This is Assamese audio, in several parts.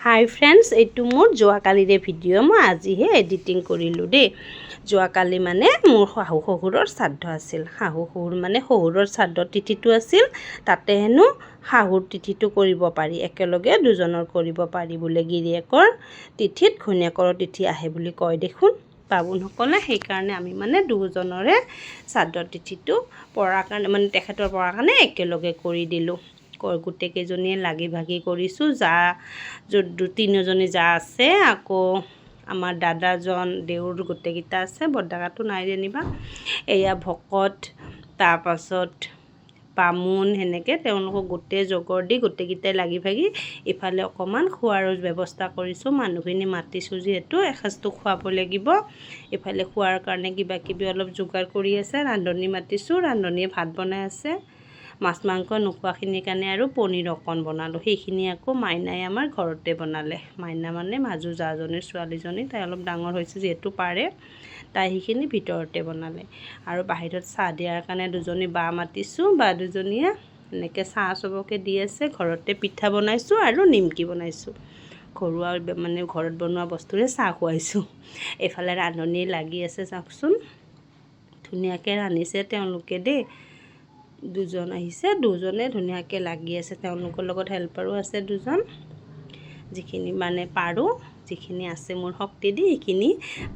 হাই ফ্ৰেণ্ডছ, এইটো মোৰ যোৱাকালিৰে ভিডিঅ'। মই আজিহে এডিটিং কৰিলোঁ দেই। যোৱাকালি মানে মোৰ শাহু শহুৰৰ শ্ৰাদ্ধ আছিল। শাহু শহুৰ মানে শহুৰৰ শ্ৰাদ্ধ তিথিটো আছিল। তাতে হেনো শাহুৰ তিথিটো কৰিব পাৰি, একেলগে দুজনৰ কৰিব পাৰি বোলে। গিৰিয়েকৰ তিথিত ঘৈণীয়েকৰো তিথি আহে বুলি কয় দেখোন বামুণসকলে। সেইকাৰণে আমি মানে দুজনৰে শ্ৰাদ্ধ তিথিটো পৰাৰ কাৰণে, মানে তেখেতৰ পৰাৰ কাৰণে একেলগে কৰি দিলোঁ। গোটেইকেইজনীয়ে লাগি ভাগি কৰিছোঁ। জা তিনিজনী জা আছে, আকৌ আমাৰ দাদাজন, দেউৰ গোটেইকেইটা আছে। বৰদাকাটো নাই যেনিবা। এয়া ভকত, তাৰপাছত বামুণ, সেনেকৈ তেওঁলোকক গোটেই জগৰ দি গোটেইকেইটাই লাগি ভাগি ইফালে অকণমান খোৱাৰো ব্যৱস্থা কৰিছোঁ। মানুহখিনি মাতিছোঁ যিহেতু এসাঁজটো খুৱাব লাগিব। ইফালে খোৱাৰ কাৰণে কিবা কিবি অলপ যোগাৰ কৰি আছে। ৰান্ধনী মাতিছোঁ, ৰান্ধনীয়ে ভাত বনাই আছে। মাছ মাংস নোখোৱাখিনিৰ কাৰণে আৰু পনীৰ অকণ বনালোঁ। সেইখিনি আকৌ মাইনাই আমাৰ ঘৰতে বনালে। মাইনা মানে মাজু জাজনীৰ ছোৱালীজনী। তাই অলপ ডাঙৰ হৈছে যিহেতু পাৰে, তাই সেইখিনি ভিতৰতে বনালে। আৰু বাহিৰত চাহ দিয়াৰ কাৰণে দুজনী বা মাতিছোঁ। বা দুজনীয়ে এনেকৈ চাহ চবকে দি আছে। ঘৰতে পিঠা বনাইছোঁ আৰু নিমকি বনাইছোঁ। ঘৰুৱা মানে ঘৰত বনোৱা বস্তুৰে চাহ খুৱাইছোঁ। এইফালে ৰান্ধনী লাগি আছে, চাওকচোন, ধুনীয়াকৈ ৰান্ধিছে তেওঁলোকে দেই। দুজন আহিছে, দুজনে ধুনীয়াকৈ লাগি আছে। তেওঁলোকৰ লগত হেল্পাৰো আছে দুজন। যিখিনি মানে পাৰোঁ, যিখিনি আছে মোৰ শক্তি দি, সেইখিনি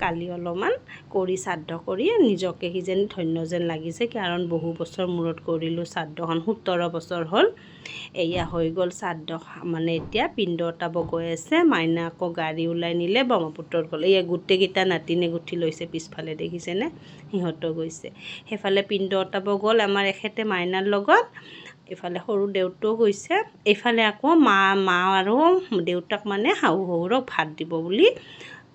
কালি অলপমান কৰি শ্ৰাদ্ধ কৰি নিজকে কিজানি ধন্য যেন লাগিছে, কাৰণ বহু বছৰ মূৰত কৰিলোঁ শ্ৰাদ্ধখন। 17 বছৰ হ'ল। এয়া হৈ গ'ল শ্ৰাদ্ধ। মানে এতিয়া পিণ্ড অঁতাব গৈ আছে। মাইনা আকৌ গাড়ী ওলাই নিলে, ব্ৰহ্মপুত্ৰত গ'ল। এয়া গোটেইকেইটা নাতিনে গুঠি লৈছে পিছফালে, দেখিছেনে? সিহঁতো গৈছে। সেইফালে পিণ্ড অঁতাব গ'ল আমাৰ এখেতে মাইনাৰ লগত। ইফালে সৰু দেউৰটোও গৈছে। এইফালে আকৌ মা আৰু দেউতাক, মানে শাহু শহুৰক ভাত দিব বুলি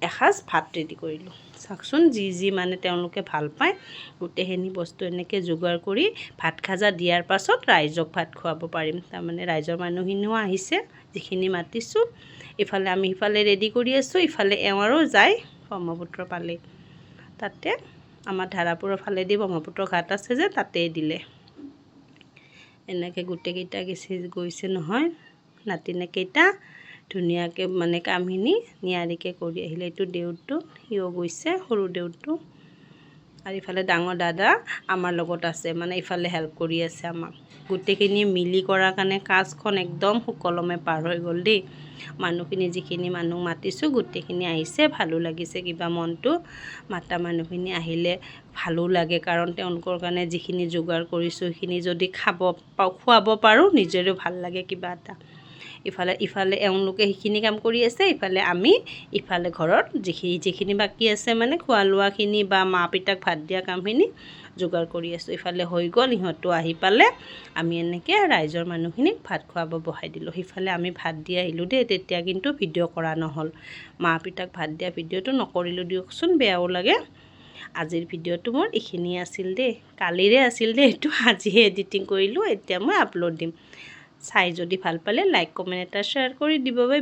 এসাঁজ ভাত ৰেডি কৰিলোঁ। চাওকচোন, যি যি মানে তেওঁলোকে ভাল পায়, গোটেইখিনি বস্তু এনেকৈ যোগাৰ কৰি ভাত খাজা দিয়াৰ পাছত ৰাইজক ভাত খুৱাব পাৰিম। তাৰমানে ৰাইজৰ মানুহখিনিও আহিছে, যিখিনি মাতিছোঁ। ইফালে আমি সিফালে ৰেডি কৰি আছোঁ, ইফালে এওঁ আৰু যায় ব্ৰহ্মপুত্ৰ পালেই। তাতে আমাৰ ধাৰাপুৰৰ ফালেদি ব্ৰহ্মপুত্ৰ ঘাট আছে যে, তাতেই দিলে। এনেকৈ গোটেইকেইটা গৈছে নহয়, নাতিনীকেইটা ধুনীয়াকৈ মানে কামখিনি নিয়াৰিকৈ কৰি আহিলে। এইটো দেউৰটো, সিও গৈছে, সৰু দেউৰটো। আৰু ইফালে ডাঙৰ দাদা আমাৰ লগত আছে, মানে ইফালে হেল্প কৰি আছে আমাক। গোটেইখিনি মিলি কৰাৰ কাৰণে কাজখন একদম সুকলমে পাৰ হৈ গ'ল দেই। মানুহখিনি, যিখিনি মানুহ মাতিছোঁ, গোটেইখিনি আহিছে। ভালো লাগিছে কিবা মনটো। মাতা মানুহখিনি আহিলে ভালো লাগে, কাৰণ তেওঁলোকৰ কাৰণে যিখিনি যোগাৰ কৰিছোঁ, সেইখিনি যদি খাব পাওঁ, খুৱাব পাৰোঁ, নিজৰেও ভাল লাগে কিবা এটা। ইফালে ইফালে এওঁলোকে সেইখিনি কাম কৰি আছে, ইফালে আমি ইফালে ঘৰত যিখিনি যিখিনি বাকী আছে, মানে খোৱা লোৱাখিনি বা মা পিতাক ভাত দিয়া কামখিনি যোগাৰ কৰি আছোঁ। ইফালে হৈ গ'ল, ইহঁতো আহি পালে। আমি এনেকৈ ৰাইজৰ মানুহখিনিক ভাত খুৱাব বহাই দিলোঁ। সিফালে আমি ভাত দি আহিলোঁ দেই। তেতিয়া কিন্তু ভিডিঅ' কৰা নহ'ল। মা পিতাক ভাত দিয়া ভিডিঅ'টো নকৰিলোঁ দিয়কচোন, বেয়াও লাগে। আজিৰ ভিডিঅ'টো মোৰ এইখিনিয়ে আছিল দেই। কালিৰে আছিল দেই এইটো, আজিহে এডিটিং কৰিলোঁ। এতিয়া মই আপলোড দিম। চাই যদি ভাল পালে লাইক, কমেণ্ট এটা শ্বেয়াৰ কৰি দিব। Bye bye.